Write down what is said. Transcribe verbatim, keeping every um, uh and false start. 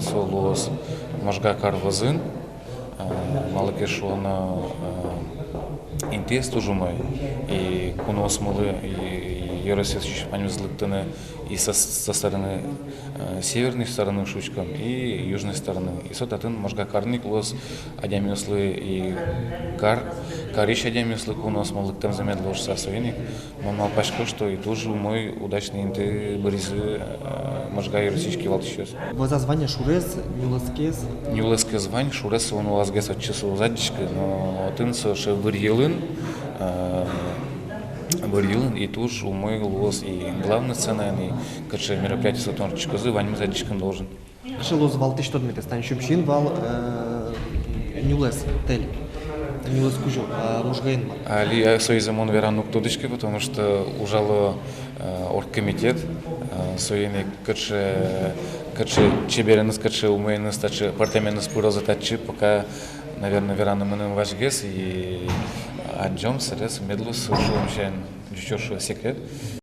Со луоз Можга кар вӧзын, э, малы ке шуоно, э, интыез туж умой, и куноосмылы, и, и ёросъёсысь ваньмыз лыктыны, и со, со стороны, э, северной стороны шуиськом, и южной стороны. И со татын Можга карын ик луоз адямиослы и кар, карысь адямиослы, куноосмылы лыктэмзы мед луоз шуса. Соин ик мон малпасько, что и туж умой, удачной инты быризы, э, Можга ёросысь кивалтӥсьёс. Вӧзаз вань-а шурез, нюлэскез? Нюлэскез вань, шурез со нуналзэ отчы со уз адӟиськы, но отын со сыӵе выръелын, э, выръелын, и туж умой луоз и главной сценаын, и кыӵе мероприятие со тон ортчиськозы, ваньмыз адӟиськыны должен. Кыӵе луоз валтӥсь тодметэз? Тани Сюмсиын вал, э, нюлэс тэль, нюлэс кузё, а Можгаын мар? Али, э, соизэ мон вераны уг тодӥськы, потому что ужало, э, оргкомитет, э, соин ик кыӵе, кыӵе чебереныз, кыӵе умоеныз, таӵе пӧртэменыз пырозы татчы, пока, наверно, вераны мыным вазьгес, и адӟом, сэрес мед луоз, шуом сямен, ӟуч шуэ, секрет.